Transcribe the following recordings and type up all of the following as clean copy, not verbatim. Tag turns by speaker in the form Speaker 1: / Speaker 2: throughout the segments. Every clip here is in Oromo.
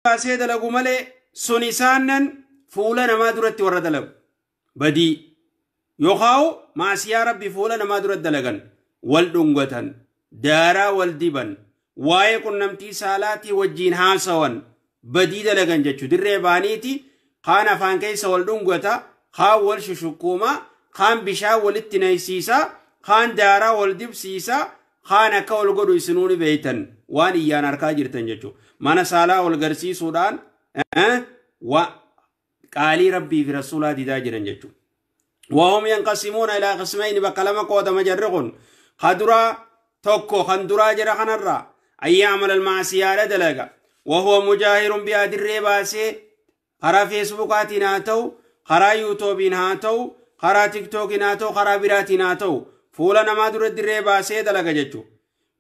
Speaker 1: baasee dalagu malee sun isaanan fuula namaa duratti warra dalagu badii yookaan maasiyaa rabbi fuula namaa duratti dalagan wal dhungatan daaraa wal diban waa'ee qunnamtii saalaatii wajjiin haasawan badii dalagan jechuu dirree baaniiti kaan afaan keessa wal dhungata kaan wal shushukkuma kaan bishaan walitti naysiisa kaan daaraa wal dibsiisa kaan akka wal godhu isinuu ni beeytan waan iyyaan harkaa jirtan jechuu mana saalaa wal garsiisuudhaan qaalii rabbii fi rasuulaa didaa jiran jechuu. وهم ينقسمون إلى قسمين بكلمة قوة مجرقون خدرا توكو خندرا جرا خنرا أن يعمل المعصية لدلقا وهو مجاهر بها دري باسي خرا فيسبوكات ناتو خرا يوتيوب ناتو خرا تيك توك ناتو خرا برات ناتو فولا نما در دري باسي دلقا جتو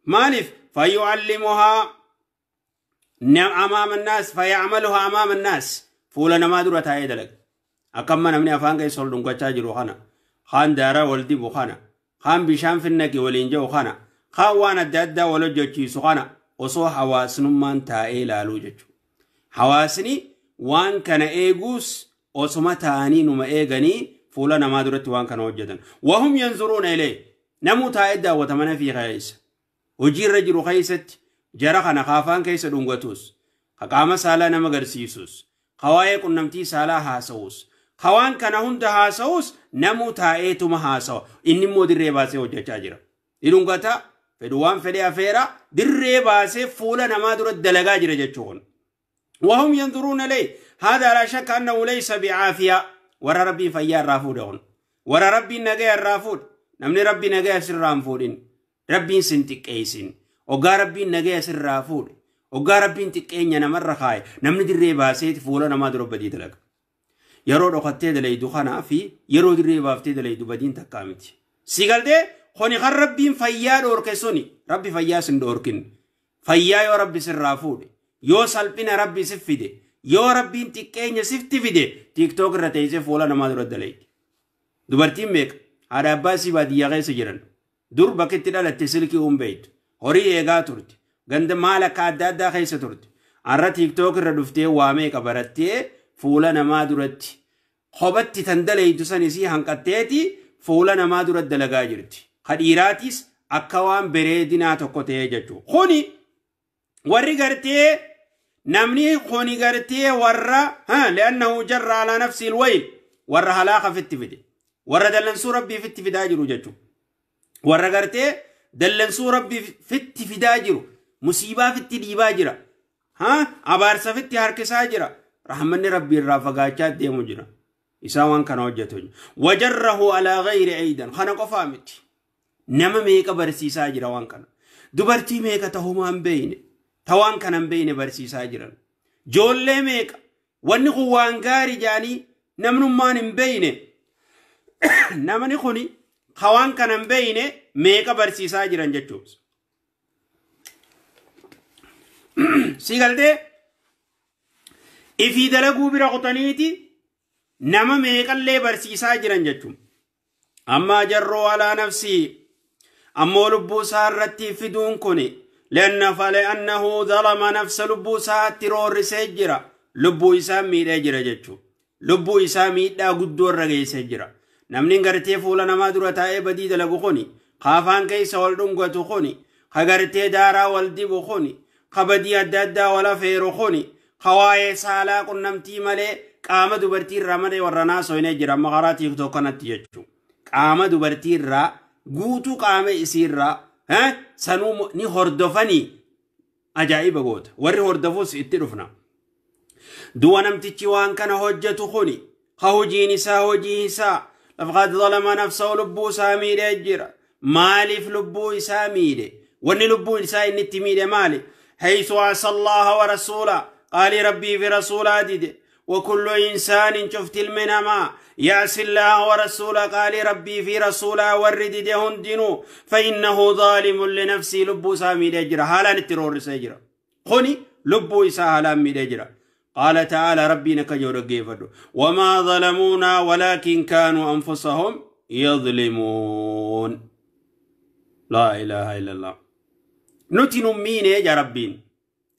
Speaker 1: مالف فيعلمها أمام الناس فيعملها أمام الناس فولا نما در تاي دلقا أكمل من أفان كي سولدون كتاجر خنا خان دارا ولدي بخنا خان بشام في النكي ولينجو خنا خان وانا دادا ولجو سخنا وصو حواسن من تاي لالو جتو حواسني وان كان إيجوس وصما تاني نما إيجاني فولا نما درت وان كان وجدا وهم ينظرون إليه نمو تايدا وتمنى في خيس وجير رجل خيست جرخنا خافان كيس دونغتوس قام سالا نما غرسيسوس خوايا كنمتي سالا هاسوس خوان كان هند هاسوس نمو تايتو مهاسو إني مو دري باسي وجهة جرا إلونغتا فدوان فدي أفيرا دري باسي فولا نما درت دلقا جرا جتشون وهم ينظرون لي هذا لا شك أنه ليس بعافية ورا ربي فيا الرافودون ورا ربي نجا الرافود نمني ربي نجا سر رافودين ربي سنتك أيسين وقا ربي نجا سر رافود وقا ربي انتك أين نمر خاي نمني دري باسي فولا نما درب بدي دلق يرو رقتي دلي دخنا في يرو دري بافتي دلي دبدين تكامتي سيقال دي خوني خر ربي فيا دوركسوني ربي فيا سندوركن فيا يا ربي سر رافود يو سالبنا ربي سفيده يو ربي انتكين سفتي فيده تيك توك رتيزه فولا نما درد دلي دبرتين ميك على باسي بادية غيس جيران دور بكتي لا تسلكي أم بيت هوري إيجا ترد غند مالك عداد خيس ترد عرّ تيك توك ردفتي وامي كبرتي فولا نما درد خبتي تندلي تسنسي هنكتيتي فولا نما درد دلقاجرتي خديراتيس أكوان بريدنا تقطع جتو خوني وري غرتي نمني خوني غرتي ورا ها لأنه جر على نفسه الويل ورا هلاقة في التفدي ورا دلنسو ربي في التفداجر جتو ورا غرتي دلنسو ربي في التفداجر مصيبة في التديباجرة ها عبارسة في التهركساجرة رحمني ربي الرافقات دي مجرى إساوان كان وجهته وجره على غير عيدا خنق فامت نما ميكا برسيسا جرا وان كان دبرتي ميكا تهمان بين توان كان بين برسيسا جرا جولي ميكا واني خوان غاري جاني نمنو مان بين نمني خوني خوان كان بين ميكا برسيسا جرا جتوس سيغالدي إفي دلقو برغطانيتي نما ميكا اللي برسيسا جرا جتوم أما جروا على نفسي أمو لبوسا الرتي في دون كوني لأن فلأنه ظلم نفس لبوسا ترور سجرا لبو إسامي رجرا جتشو لبو إسامي لا قدور رجي سجرا نمنين غرتي فولا نما درتا بديد لغخوني خافان كيس والدنغتو خوني خغرتي دارا والدبو خوني خبدي الدادا ولا فيرو خوني خواي سالا قنمتي مالي قام دبرتي رمدي ورنا سويني جرا مغاراتي توكنت جتشو قام دبرتي را guutuu qaama isiirraa sanuu ni hordofanii ajaa'iba goota warri hordofus itti dhufna du'a namtichi waan kana hojjetu kuni ka hojiin isaa hojii isaa lafqad zalama nafsahu lubbuu isaa miidhee jira maaliif lubbuu isaa miidhe wanni lubbuu isaa inni itti miidhe maali haysu asa allaha wa rasuula qaalii rabbii fi rasuulaa dide وكل إنسان شفت المنما يعصي الله ورسوله قال ربي في رسوله ورد دهن دينو فإنه ظالم لنفسه لبو سامي دجرا حالا الترور سجرا خوني لبو إسا حالا مدجرا قال تعالى ربي نكجور قيفدو وما ظلمونا ولكن كانوا أنفسهم يظلمون لا إله إلا الله نتي نمين يا ربين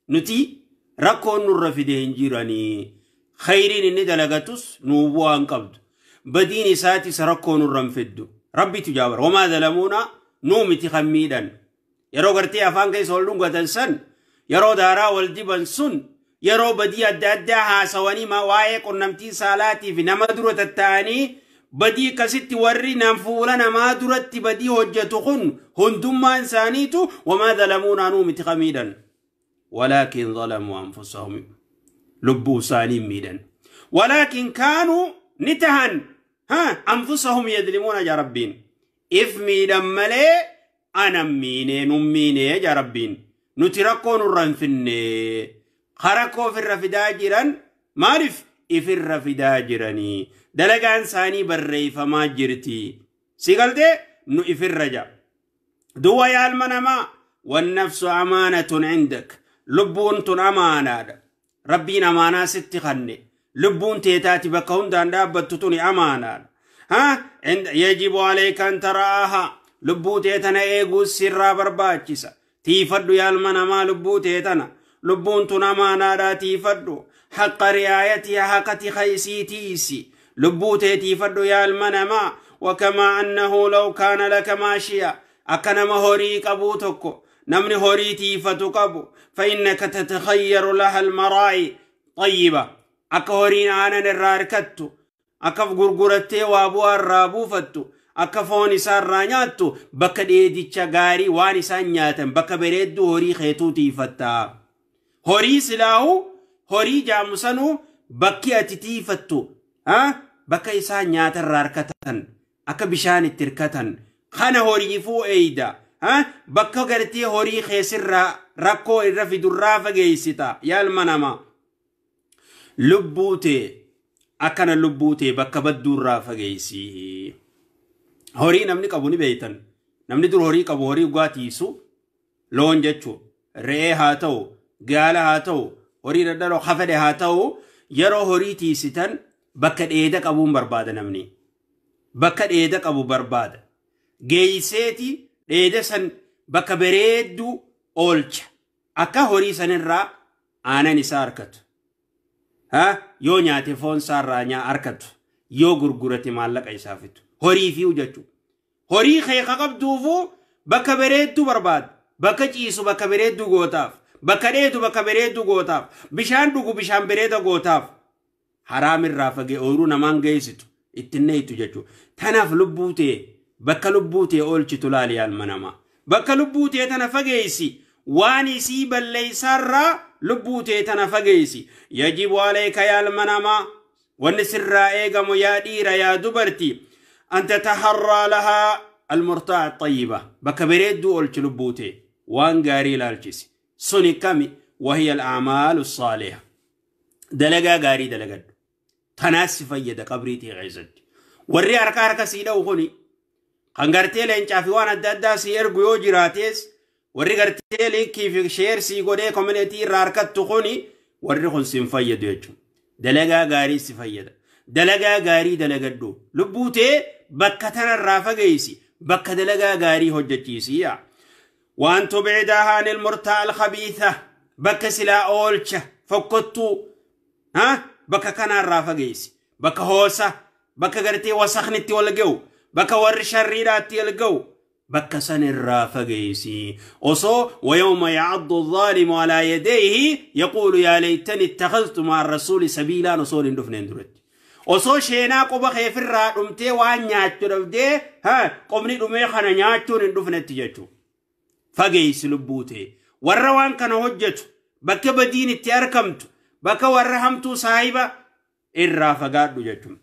Speaker 1: نتي Rakkoon nurra fide hin jiranii. Khayriin inni dalagatus nuu bu'aan qabdu. Badiin isaatis rakkoo nurra hin fiddu. Rabbitu jaabara. Wamaa zalamuuna nuu miti kan miidhan. Yeroo gartee afaan keessa wal dhungatan san, yeroo daaraa wal diban sun, yeroo badii adda addaa haasawanii waa'ee qunnamtii saalaatiif nama dura tatta'anii badii akkasitti warri nam fuula namaa duratti badii hojjetu kun hundummaan isaaniitu wamaa zalamuuna nuu miti kan miidhan. Walaakin zalamuu anfusahum lubbuu isaanii miidhan. Walaakin kaanuu ni tahan anfusahum yadlimuuna jaa Rabbiin. If miidhan malee ana miinee nun miinee jaa Rabbiin. Nuti rakkoo nurra hin finne. Rakkoo ofirra fidaa jiran maaliif ifirra fidaa jiranii? Dalagaan isaanii barreeffamaa jirti. Si galtee nu ifirra jaa. Duwwa yaa ilma namaa wannafsu amaanatun indak. Lubbuun tun amaanaadha. Rabbiin amaanaa sitti kanne. Lubbuun teetaati bakka hundaan dhaabbattu tuni amaanaadha. Yajibu alayka an taraaha. Lubbuu teetana eeguu sirraa barbaachisa. Tiifadhu yaa ilma namaa lubbuu teetana. Lubbuun tun amaanaadhaa tiifadhu. Haqqa ri'aayatiha haqati kaysii tiisi. Lubbuu tee tiifadhu yaa ilma namaa. Wakamaa annahu law kaana laka maashiya. Akka nama horii qabuu tokko. Namni horii tiifatu qabu. Fa'innaka tatakhayyaru laha almaraa'i xayyiba. Akka horiin aanan irraa harkattu. Akka gurgurattee waa bu'aa irraa buufattu. Akka foon isaa irraa nyaattu bakka dheedicha gaarii waan isaan nyaatan bakka bareedduu horii keetuu tiifatta. Horii silaahu horii jaamusanuu bakki ati tiifattu bakka isaan nyaata irraa harkatan akka bishaan itti hirkatan kana horiifuu eeyda. Bakka gartee horii keessirraa rakkoo irra fidurraa fageessita yaa ilma namaa. Lubbuu tee akkana lubbuu tee bakka badduurraa fageessi. Horii namni qabu ni beeytan. Namni dur horii qabu horii dhugaatiisu loon jechuun re'ee haa ta'u gaala haa ta'u horii daddaroo hafedhe haa ta'u yeroo horii tiisitan bakka dheeda qabuun barbaada namni. Bakka dheeda qabu barbaada. Geeyseeti dheeda san bakka bareedduu oolcha. Akka horii sanirraa aanan isaa harkatu. Yoo nyaate foon isaarraa harkatu. Yoo gurgurate maallaqa isaa fitu. Horii fi'u jechuudha. Horii keeka qabduufuu bakka bareedduu barbaada. Bakka ciisu bakka bareedduu gootaaf. Bakka dheedu bakka bareedduu gootaaf. Bishaan dhugu bishaan bareeda gootaaf. Haraamirraa fagee ooyiruu namaan geessitu ittiin neeytu jechuudha. Tanaaf lubbuu ta'e bakka lubbuu ta'e oolchitu laali yaa ilma namaa. Bakka lubbuu ta'e tana fageessi. Waan isii balleessaarraa lubbuu ta'e tana fageessi. Yajibu alayka yaa ilma namaa. Wanni sirraa eegamu yaa dhiira yaa dubartii. أن تتحرى لها المرتاع الطيبة بكبريد دول تلبوتي وان غاري لالجسي سني كمي وهي الأعمال الصالحة دلقا غاري دلقا تناسي فيدا قبريتي غيزد وري أركا أركا سيدا وخوني خنغرتي لين شافي وانا دادا سير قيو جراتيس وري غرتي لين كيف شير سي قودي كومنيتي راركا تخوني وري خون سين فيدا يجو دلقا غاري سفيدا دلقا غاري دلقا لبوتي bakka tanarraa fageessi bakka dalagaa gaarii hojjechiisi. Waan tubcidahaa anil murtaa alkhabiitha bakka silaa oolcha fokkottuu bakka kanaarraa fageessi bakka hoosa bakka gartee wasaknitti wal ga'u bakka warri sharriidhaatti wal ga'u bakka sanirraa fageessi. Osoo wayawma yacaddu alzaalimu alaa yadayhi yaquulu yaa laytani ittakhadhtu ma'a arrasuuli sabiilaan osoo hin dhufneen duratti. Osoo sheenaa quba keefirraa dhumtee waan nyaachuu dhabdee qubni dhumee kana nyaachuun hin dhufnetti jechuudha. Fageessi lubbuu ta'e. Warra waan kana hojjetu bakka badiin itti argamtu bakka warra hamtuu saahiba irraa fagaadhu jechuudha.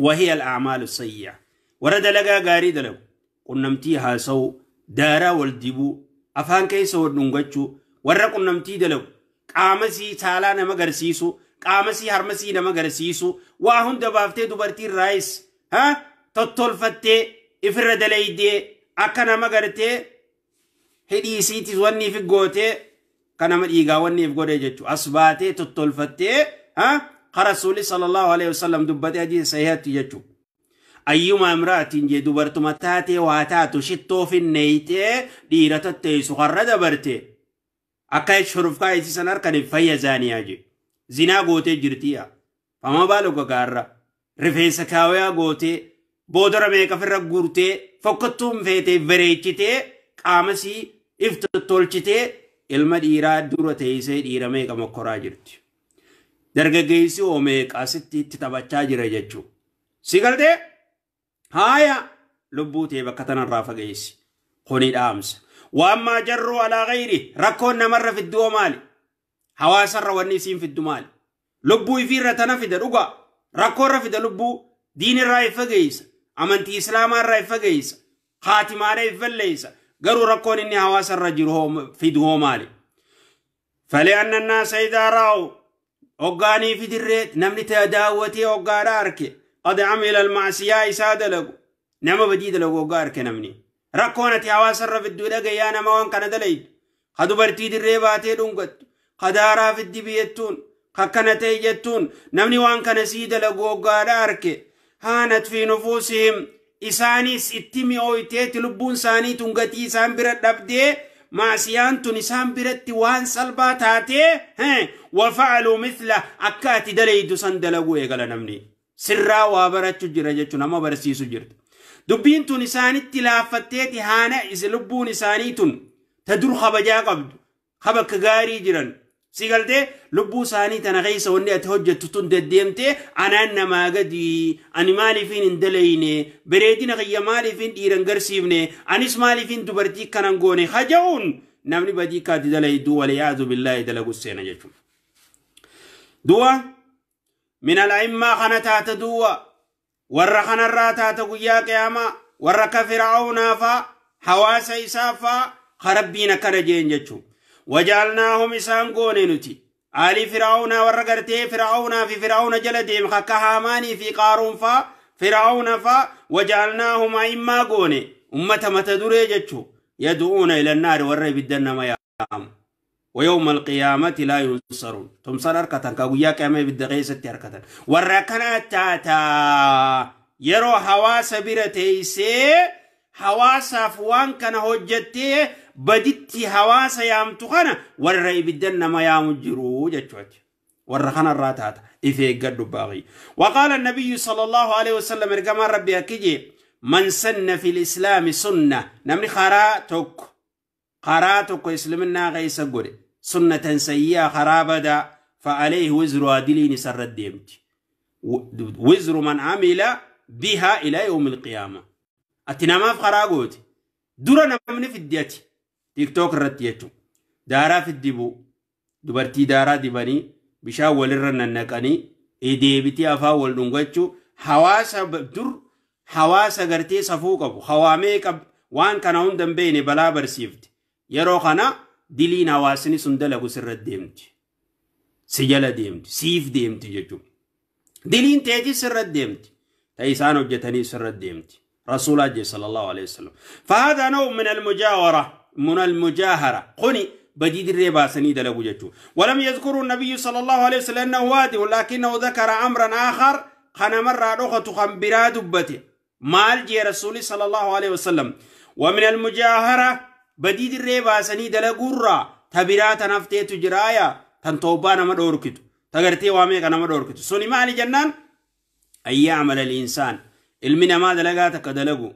Speaker 1: Wahiya al-a'maalu sayyi'a. Warra dalagaa gaarii dalagu qunnamtii haasa'uu daaraa wal dibuu afaan keessa wal dhungachuu warra qunnamtii dalagu qaama sii saalaa nama agarsiisu. Qaama sii harma sii nama agarsiisu waa hunda baaftee dubartiin raayis tottolfattee ifirra dalaydee akka nama gartee hidhii isiitis wanni if gootee kan nama dhiigaa wanni if godhee jechuudha. As baatee tottolfattee rasuulli sallallahu alaihi wasallam dubbatee hadiisa sahihaatti jechuudha. Ayyuma imra'atiin jee dubartuma taatee waa taatu shittoo finneeytee dhiira tatteessu har'a dabarte. Akka shurufkaa isiisan harkaniif fayya zaaniyaa jee. Zinaa gootee jirtiya. Fama baalu gagaarra. Rifeensa kaawayaa gootee boodara meeqa ofirra guurtee fokkattuun feetee bareechitee qaamasii if tottolchitee ilma dhiiraa dura teessee dhiira meeqa mokkoraa jirti. Dargaggeessi hoo meeqa asitti itti taphachaa jira jechuudha. Si galtee? Haaya lubbuu ta'e bakka tanarraa fageessi. Kuni dhaamsa. Waan maa jarruu alaa gayri rakkoon namarra fiddu hoo maali? Hawaasarra wanni isiin fiddu maali? Lubbuu ifiirra tana fida dhugaa. Rakkoorra fida lubbuu diinirraa if fageessa. Amantii islaamaarraa if fageessa. Haatimaadha if balleessa. Garuu rakkoon inni hawaasarra jiru fidu hoo maali? فلأن الناس إذا رأوا hoggaanii fidirree namni daawwatee hoggaadha arke قد عمل المعصية isaa dalagu nama badii dalagu hoggaa arke namni rakkoon ati hawaasarra fidduu dhagayyaa nama waan kana dalaydu ka dubartii dirree baatee dhungattu ka daaraa fiddi biyyattuun kakkana ta'e jettuun namni waan kana sii dalagu hoggaadha arke هانت في نفوسهم isaanis itti mi'ooyteeti lubbuun isaanii tun gatii isaan bira dhabdee maasiyaan tun isaan biratti waan salphaa taatee وفعلوا مثله akka ati dalaydu san dalaguu eegala. Namni sirraa waa barachuu jira jechuun nama barsiisu jirti. Dubbiin tun isaanitti laaffatteeti haana lubbuun isaanii tun ta dur kabajaa qabdu ka bakka gaarii jiran si galtee lubbuu isaanii tana keessa wanni ati hojjettu tun deddeemtee anaan namaa gadi ani maaliifin hin dalayne, bareedina kiyya maaliifin dhiiran garsiifne, anis maaliifin dubartii kanan goone haja'uun namni badii kaati dalaydu والعياذ بالله dalagu seena jechuudha. Du'a من الأئمة kana taata du'a warra kanarraa taata guyyaa qiyaamaa warra ka Fir'aawnaa faa hawaasa isaa faa ka Rabbiin akkana jeen jechuudha. وجعلناهم isaan goone nuti aalii Fir'aawnaa warra gartee Fir'aawnaa fi Fir'aawna jala deeme akka Haamaanii fi Qaaruun faa Fir'aawna faa وجعلناهم أئمة goone ummata mata duree jechuu يدعون إلى النار warra ibiddan nama yaamu. ويوم القيامة لا ينصرون tumsan harkatan ka guyyaa qiyaamaa ibidda keessatti harkatan warra kana taata yeroo hawaasa bira teessee hawaasaaf waan kana hojjettee baditti hawaasa yaamtu kana warra ibiddan nama yaamu jiru jechuudha. Warra kanarraa taata if eeggadhu baaqii. وقال النبي صلى الله عليه وسلم ergamaan Rabbi akki jee: من سن في الإسلام سنة namni karaa tokko islaminaa keessa godhe سنة سيئة karaa badaa فعليه وزرها diliin isarra deemti. وزر من عمل بها إلى يوم القيامة. Ati namaaf karaa goote dura namni fiddi ati TikTok irratti jechuudha. Daaraa fiddibuu dubartii daaraa dibanii bishaan walirra nannaqanii deebitii afaan wal dhungachuu hawaasa dur hawaasa gartee safuu qabu hawaamee qab waan kana hunda hin beekne balaa barsiifti. Yeroo kana diliin hawaasni sun dalagu sirra deemti. Si jala deemti siif deemti jechuudha. Diliin teetii sirra deemti. Ta isaan hojjetanii sirra deemti. رسول الله صلى الله عليه وسلم فهذا نوع من المجاورة من المجاهرة kuni badii dirree baasanii dalagu jechuu. ولم يذكر النبي صلى الله عليه وسلم أنه وادي ولكنه ذكر أمرا آخر kana marraa dhokatu kan biraa dubbate. Maal jee رسول صلى الله عليه وسلم؟ ومن المجاهرة badii dirree baasanii dalaguurraa ta biraa tan hafteetu jiraaya tan toobbaa nama dhoorkitu ta gartee waa meeqa nama dhoorkitu suni maali jennaan أن يعمل الإنسان ilmi namaa dalagaa takka dalagu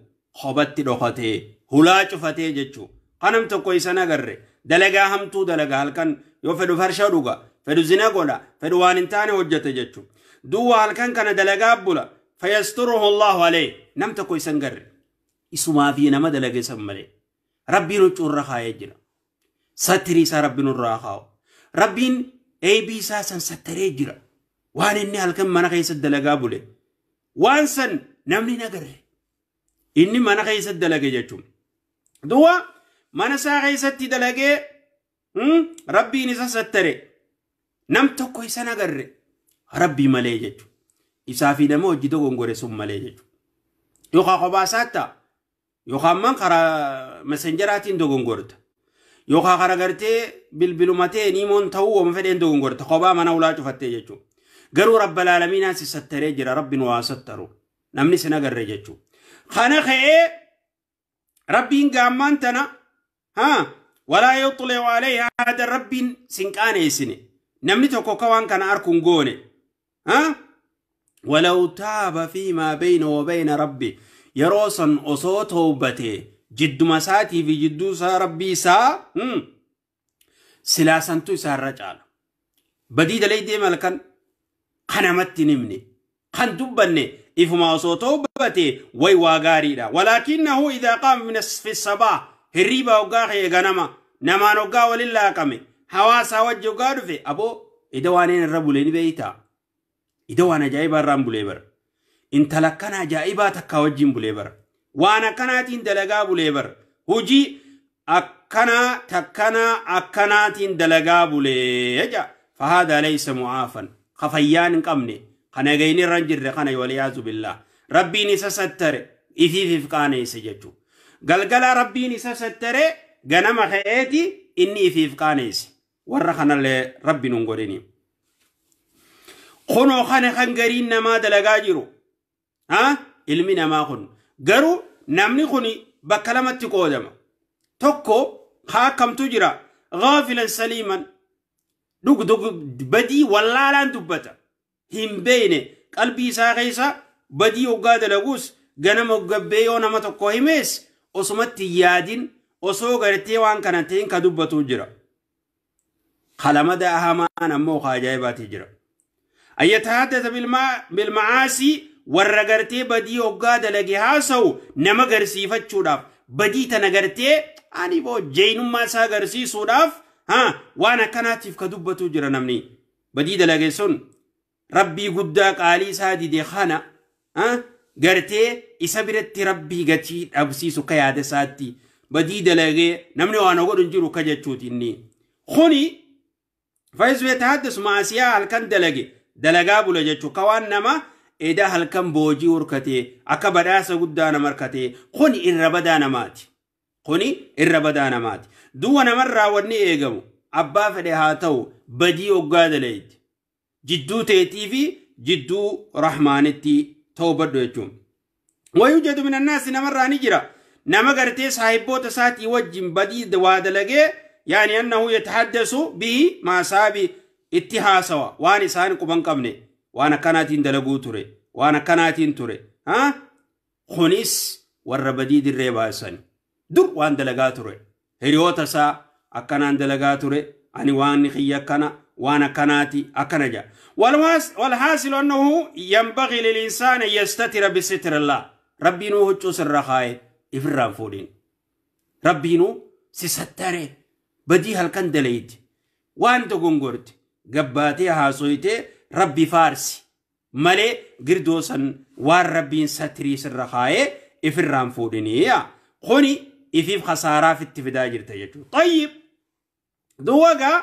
Speaker 1: kophatti dhokatee hulaa cufatee jechuu kanam tokko isan agarre dalagaa hamtuu dalaga halkan yoo fedhu farsha dhuga fedhu zina godha fedhu waan hin taane hojjete jechuu duwwa halkan kana dalagaa bula فيستره الله عليه nam tokko isan garre isumaa fi nama dalage san malee Rabbiin huccuu irra kaayee jira. Sattirii isaa Rabbiin irraa kaa'u Rabbiin eebii isaa san sattaree jira. Waan inni halkan mana keessa dalagaa bule waan san namni hin agarre inni mana keessa dalage jechuun duwwa mana isaa keessatti dalagee Rabbiin isa sattare nam tokko isa agarre Rabbii malee jechuudha. Isaa fi nama hojii dogongore sun malee jechuudha. Yookaan kophaa isaatti yookaan man karaa messengeraatiin dogongorta yookaan karaa gartee bilbilumatee niimoon ta'uu wama fedheen dogongorta kophaa mana ulaa cufattee jechuudha. Garuu رب العالمين si sattaree jira. Rabbiin waa sattaru namni sin agarre jechuudha. Kana ka'ee Rabbiin gaammaan tana haa Walaa yuxlicu alayhi ahada rabbiin sin qaaneessine. Namni tokko ka waan kana arkuun goone. Walaw taaba fiimaa bayna wa bayna rabbi yeroo san osoo tawbatee jidduma isaatii fi jidduu isaa rabbii isaa silaa santu isaarra caala. Badii dalaydee malkan kanamatti hin himne kan dubbanne ifuma osoo tawbatee way waa gaariidha. Walaakinnahu idaa qaama min fi sabaa hirriiba hoggaa ka'e ganama namaan hoggaa waliin laaqame hawaasaa wajji hoggaa dhufe aboo ida waan inni irra bulee ni beeytaa. Ida waan ajaa'ibaa irraan bulee bara. Intala akkana ajaa'ibaa takkaa wajjin bulee bara. Waan akkanaatiin dalagaa bulee bara. Hojii akkanaa takkanaa akkanaatiin dalagaa bulee jedha. Fahaadha laysa mu'aafan. Ka fayyaan hin qabne. Ka nagayni irra hin jirre kana waliyaazu billaah. Rabbiin isa sattare ifiif if qaaneesse jechuudha. Galgala rabbiin isa sattare ganama ka'eeti inni ifiif qaaneesse. Warra kanallee rabbi nun godhini. Kunoo kana kan gariin namaa dalagaa jiru. Ilmi namaa kun. Garuu namni kun bakka lamatti qoodama. Tokko haa akkamtu jira. Gaafilan saliiman. Badii wallaalaan dubbata. Hin beeyne qalbii isaa keessa badii hoggaa dalaguus ganama gabbee yoo nama tokko himees osumatti yaadin osoo gartee waan kana ta'in ka dubbatu jira. Kalamada hamaan ammoo ka ajaa'ibaati jira. Ayyatahaddasa bilmacaasii warra gartee badii hoggaa dalage haasa'u nama garsiifachuudhaaf badii tana gartee ani boo jeenummaa isaa garsiisuudhaaf waan akkanaatiif ka dubbatu jira namni. Badii dalage sun rabbii guddaa qaalii isaa dide kana gartee isa biratti rabbii gatii dhabsiisu ka yaada isaatti badii dalagee namni waan godhu hin jiru ka jechuuti inni. Kuni fayyisuu yatahaddasu maasiyaa halkan dalage dalagaa bula jechuu ka waan nama eda halkan boojii horkatee akka badhaasa guddaa nama harkatee kuni irra badaa namaati. Kuni irra badaa namaati. Duwwa namarraa wanni eegamu abbaa fedhe haa ta'u badii hoggaa dalayti. Jidduu teetii fi jidduu rahmaanitti tawbadhu jechuun. Wayujadu min annaasi namarraa ni jira. Nama gartee saahibboota isaatii wajjin badii waa dalagee yaani annahu yatahaddasu bihi maasaabi itti haasawa waan isaan quban qabne waan akkanaatiin dalaguu ture waan akkanaatiin ture. Kunis warra badii dirree baasan dur waan dalagaa ture hiriyoota isaa akkanaan dalagaa ture ani waan kiyya akkana waan akkanaati akkana jedha. Walhaasilu annahu yanbagii lilinsaan an yastatira bisitrillah. Rabbiinuu huccuu sirra kaa'e ifirraan fuudhin. Rabbiinuu si sattare badii halkan dalayti waan dogongorte gabbaatee haasoytee rabbi faarsi malee girdoo san waan rabbiin satirii sirra kaa'ee ifirraan fuudhinii. Kuni ifiif khasaaraa fitti fidaa jirta jechuudha. Tayyib duwwagaa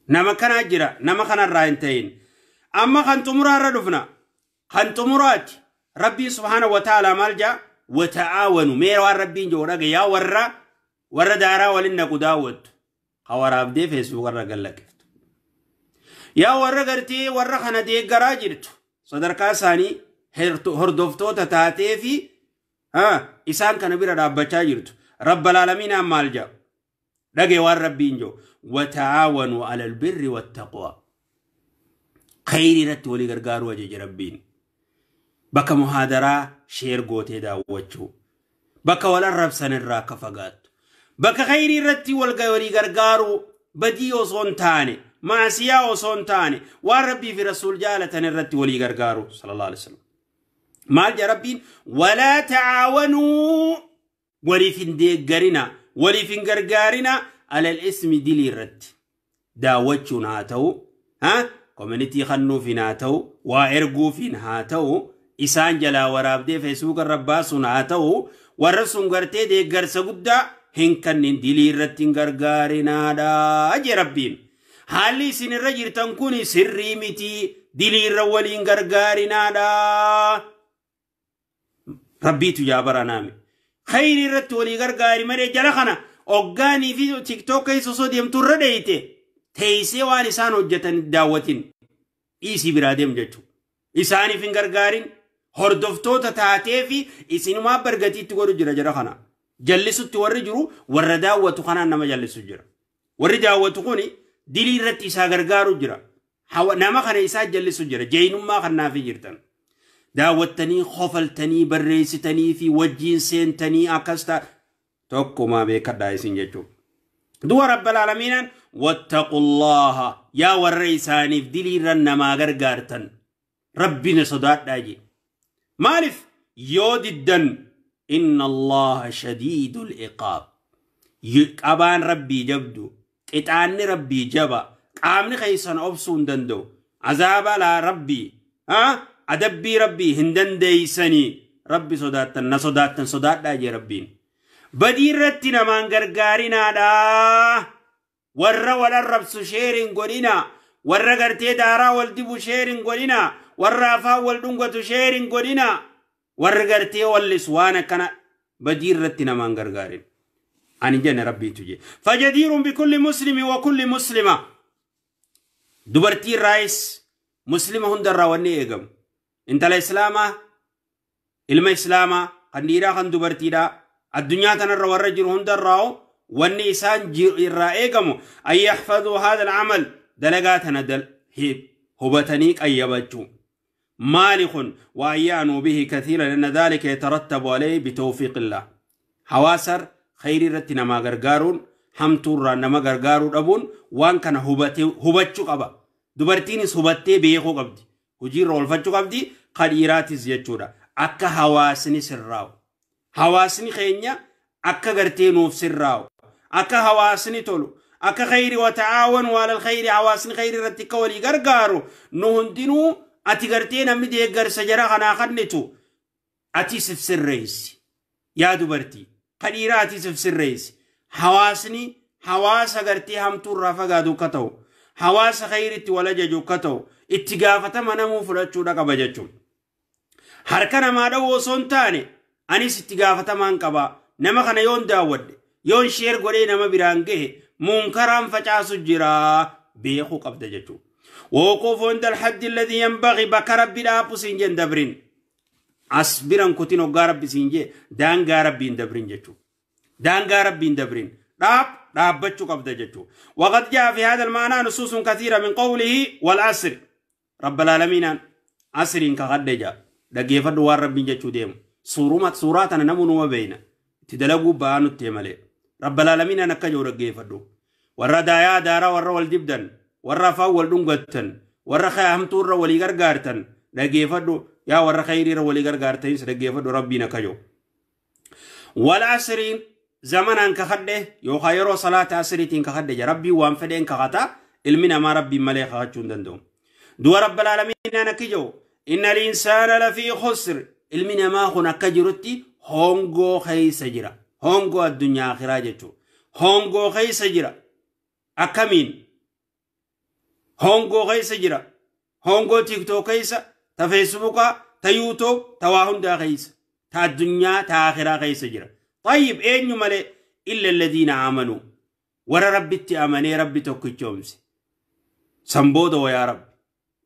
Speaker 1: nama kanaa jira nama kanarraa hin ta'in. Amma kan xumuraarra dhufna. Kan xumuraati rabbiin subhaanahu wa ta'ala maal jaa wata'aawanu mee waan rabbiin jiru dhaga yaa warra daaraa waliin naqu daawwattu. Hawaraabdee feesbuukarra gallaqiftu. Yaa warra gartee warra kana deeggaraa jirtu sadarkaa isaanii hordoftoota taatee fi isaan kana bira dhaabbachaa jirtu. Rabbal aalamiinaan maal jaa dhage waan rabbiin jiru wata'aawanu alal birri wattaqwa. Khayrii irratti walii gargaaruu ajaja rabbiin. Bakka muhaadaraa sheer gootee daawwachuu. Bakka wal arrabsan irraa akka fagaattu. Bakka khayrii irratti walii gargaaruu badii osoo hin taane maasiyaa osoo hin taane waan rabbii fi rasuul jaalatan irratti walii gargaaru sallallahu alaihi wasallam. Maal jaa rabbiin walaa ta'aawanuu waliif hin deeggarina waliif hin gargaarina alal ismi dilii irratti daawwachuun haa ta'u koominitii kennuufiin haa ta'u waa erguufiin haa ta'u isaan jalaa waraabdee feesbuuka irra baasuun haa ta'u warra sun gartee deeggarsa guddaa hin kennin dilii irratti hin gargaarinaadha jee rabbiin. Haalli isin irra jirtan kun sirrii miti dilii irra waliin gargaarinaadha. Rabbiitu yaa baranaame. Khayrii irratti walii gargaari malee jala kana hoggaanii fi tiktook keessa osoo deemtu irra dheeyite teessee waan isaan hojjetan daawwatin dhiisii biraa deemu jechuudha. Isaaniif hin gargaarin hordoftoota taatee fi isinumaa bargatiitti godhu jira jara kana. Jallisutti warri jiru warra daawwatu kanaan nama jallisu jira. Warri daawwatu kuni dilii irratti isaa gargaaru jira. Nama kana isaa jallisu jira. Jeenummaa kanaafi jirtan. Daawwattanii khofaltanii barreessitanii fi wajjiin seentanii akkas ta'a tokkumaa beekadhaa isin jechuudha. Du'a Rabbal Aalamiinaan wattaqullaha yaa warra isaaniif diliirra namaa gargaartan rabbina sodaadhaa jee. Maaliif yoo diddan inna Allaha shadiidul iqaab. Qabaan rabbii jabdu qixaanni rabbii jaba qaamni keessan obsuu hin danda'u. Azaaba laa rabbii adabbii rabbii hin dandeeysanii rabbi sodaattan na sodaattan sodaadhaa jee rabbiin. Badii irratti namaan gargaarinaadhaa. Warra wal arrabsu sheerin godhinaa. Warra gartee daaraa wal dibu sheerin godhinaa. Warra afaan wal dhungatu sheerin godhinaa. Warra gartee wallisu waan akkana badii irratti namaan gargaarin. Ani jenne rabbiitu jee. Fajadiirun bikulli muslimi wa kulli muslima. Dubartii irraayis muslima hundarraa wanni eegamu. Intala islaamaa, ilma islaamaa, kan dhiiraa kan dubartiidhaa. Addunyaa tanarra warra jiru hundarraa wanni isaan irraa eegamu an yaxfaduu haadha alcamal dalagaa tana hubatanii qayyabachuu. Maali kun wa an ya'nuu bihi kathiira lianna dhalika yatarattabu alayhi bitawfiiqillah. Hawaasar khayrii irratti namaa gargaaruun hamtuurraa nama gargaaruu dhabuun waan kana hubachuu qaba. Dubartiinis hubattee beekuu qabdi. Hojiirra oolfachuu qabdi. Kan dhiiraatis jechuudha. Akka hawaasni sirraa'u. Hawaasni keenya akka gartee nuuf sirraa'u. Akka hawaasni tolu. Akka khayri wa ta'aawanu alal khayri hawaasni khayri irratti akka walii gargaaru. Nu hundinuu ati gartee namni deeggarsa jara kanaa kennitu ati sif sirreessi. Yaa dubartii. Kan dhiiraa ati sif sirreessi. Hawaasni hawaasa gartee hamtuurraa fagaatu akka ta'u. Hawaasa khayritti wal ajaju akka ta'u. Itti gaafatama namuu fudhachuudha qaba jechuudha. Harka namaa dhawoo osoo hin taane anis itti gaafatamaan qaba. Nama kana yoon daawwadhe yoon sheer godhee nama biraan gahe munkaraan facaasu jira beekuu qabda jechuudha. Wawquufu inda alhaddi alladhi yanbaghi bakka rabbi dhaabu siin jeen dabrin. As biran kutin hoggaa rabbi siin jee daangaa rabbiin dabrin jechuudha. Daangaa rabbiin dabrin. Dhaabbachuu qabda jechuudha. Waqad jaa fi haadha almaanaa nusuusun kathiira min qawlihi wal asri. Rabbal aalamiinaan asriin kakadhe jaa. Dhaggeeffadhu waan rabbiin jechuu deemu. Suuraa tana namuu numa beeyna. Itti dalaguu ba'aa nutti malee. Rabbal aalamiinaan akka jiru dhaggeeffadhu. Warra daayaa daaraa warra wal dibdan, warra afaan wal dhungattan, warra hamtuurra walii gargaartan dhaggeeffadhu. Yaa warra khayriirra walii gargaartanis dhaggeeffadhu rabbiin akka jiru. Wal asriin zamanaan kakadhe yookaan yeroo salaata asriitiin kakadhe jira. Rabbiin waan fedheen kakata ilmi namaa rabbiin malee kakachuu hin danda'u. Du'a Rabbal aalamiinaan akka jiru. Inna al-insaana lafii khusr. Ilmi namaa kun akka jirutti hongoo keessa jira. Hongoo addunyaa akhiraa jechuudha. Hongoo keessa jira. Akkamiin? Hongoo keessa jira. Hongoo TikTok keessa, ta Facebookaa, ta YouTube, ta waa hundaa keessa. Ta addunyaa, ta akhiraa keessa jira. Tayyib eenyu malee illa alladhiina amanuu. Warra rabbitti amanee rabbi tokkichoomse. San booda wayaa rabbi.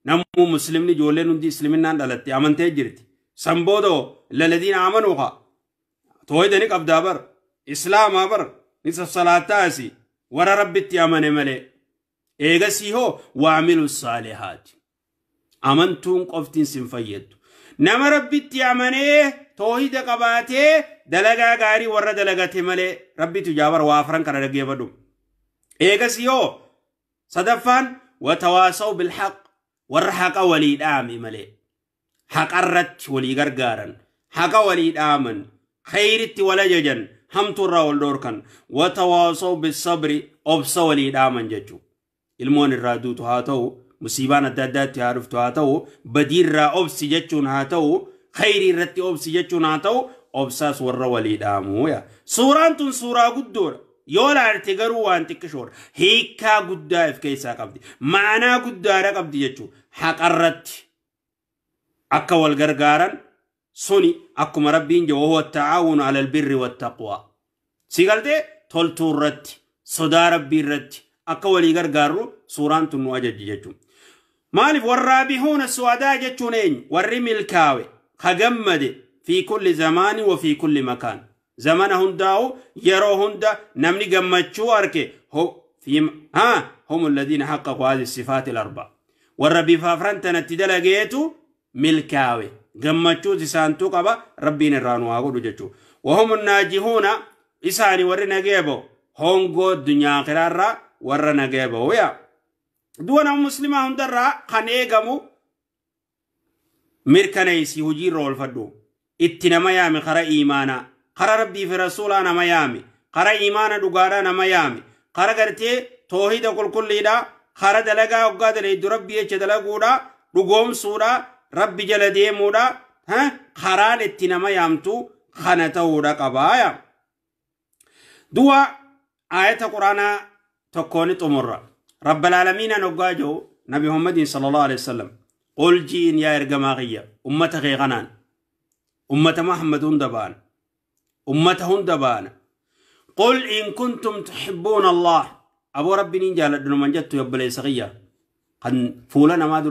Speaker 1: Namuu muslimni ijoolleen hundi isliminnaan dhalatte amantee jirti. San booda illa alladhiina amanuu haa. Tooyidani qabdaa bar. Islaamaa bar. Ni sassalaataasi. Warra rabbitti amane malee. Eegasii hoo waamilu saalihaati. Amantuun qoftiin sin fayyaddu. Nama rabbitti amanee toohida qabaatee dalagaa gaarii warra dalagate malee rabbitu jaabar waa afran kana dhaggeeffadhu. Eegasii hoo sadaffaan watawaasaw bilhaq warra haqa walii dhaame malee. Haqarratti walii gargaaran. Haqa walii dhaaman. Khayritti wal ajajan. Hamtuurraa wal dhoorkan. Watawaasaw bisabri obsa walii dhaaman jechuudha. Ilmoon irraa duutu haa ta'u, musiibaan adda addaatti haa dhuftu haa ta'u, badiirraa obsi jechuun haa ta'u, khayrii irratti obsi jechuun haa ta'u, obsaas warra walii dhaamuu yaa. Suuraan tun suuraa guddoodha. Yoo laalte garuu waan xiqqishoodha. Hiikkaa guddaa of keessaa qabdi. Ma'anaa guddaadha qabdi jechuudha. Haqarratti akka wal gargaaran suni akkuma rabbiin jedhu huwa tacaawunu alal birri wattaqwaa. Si galtee toltuu irratti, sodaa rabbii irratti akka walii gargaarru suuraan tun nu ajajji jechuudha. Maaliif warraabihuuna su'adaa jechuun eenyu? Warri milkaawe, ka gammade fi kulli zamaani wa fi kulli makaan. Zamana hundaa'u yeroo hunda namni gammachuu arke هم الذين حققوا هذه الصفات الأربع. Warra bifa afran tanatti dalageetu milkaawe. Gammachuu isaantuu qaba rabbiin irraa nu haa godhu jechuudha. وهم الناجحون isaani warri nagee ba'u hongoo addunyaa akiraarraa warra nagee ba'u yaa. Du'a nama muslimaa hundarraa kan eegamu mirkaneessi hojiirra oolfadhu. Itti nama yaami kara iimaanaa, kara rabbii fi rasuulaa nama yaami, kara iimaana dhugaadhaa nama yaami, kara gartee toohida qulqulliidhaa, kara dalagaa hoggaa dalaydu rabbii jecha dalaguudha, dhugoomsuudha, rabbi jala deemuudha, karaan itti nama yaamtu kana ta'uudha qabaaya. Du'a aayata quraanaa tokkoon xumurra. Rabbal aalamiinaan hoggaa jiru Nabi Muhammadiin sallallahu alaihi wasallam qul jiin yaa ergamaa kiyya ummata kee kanaan ummata Muhammad hunda baana ummata hunda baana qul in kuntum tuhibbuuna Allah aboo rabbiin hin jaaladhu numan jettu obboleessa kiyya kan fuula namaa dura